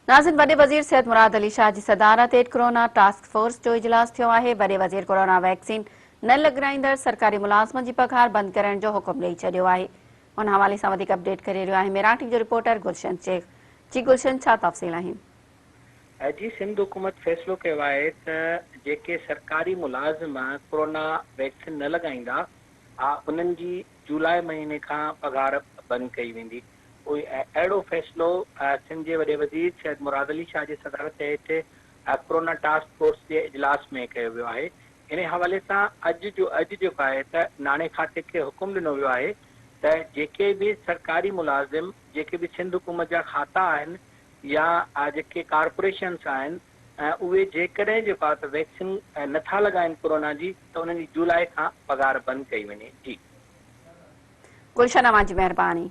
ناظرين وڏي وزير سيد مراد علي شاهه جي صدارت هيٺ ڪورونا ٽاسڪ فورس جو اجلاس ٿيو آهي، وڏي وزير ڪورونا ويڪسين نه لڳرائيندڙ سرڪاري ملازمن جي پگهار بند ڪرڻ جو حڪم ڏئي ڇڏيو آهي. ان حوالي سان وڌيڪ اپڊيٽ ڪري رهيو آهي ميران ٽي وي جو رپورٽر گلشن شيخ. جي گلشن ڇا تفصيل آهن؟ جي سنڌ حڪومت فيصلو ڪيو آهي ته جيڪي سرڪاري ملازم ڪورونا ويڪسين نه لڳائيندا انهن جي جولاء مهيني کان پگهار بند ڪئي ويندي. اهڙو فيصلو سنڌ جي وڏي وزير سيد مراد علي شاهه جي صدارت هيٺ ڪورونا ٽاسڪ فورس جي اجلاس ۾ ڪيو ويو آهي. انهي حوالي سان اڄ جو اڄ جيڪو آهي ته ناڻي کاتي کي حڪم ڏنو ويو آهي ته جيڪي به سرڪاري ملازم جيڪي به سنڌ حڪومت جا کاتا آهن يا جيڪي ڪارپوريشنس آهن اهي جيڪڏهن جيڪو آهي ته ويڪسين نٿا لڳائين ڪورونا جي ته انهن جي جولاء کان پگهار بند ڪئي وڃي. جي. گلشن اوهان جي مهرباني.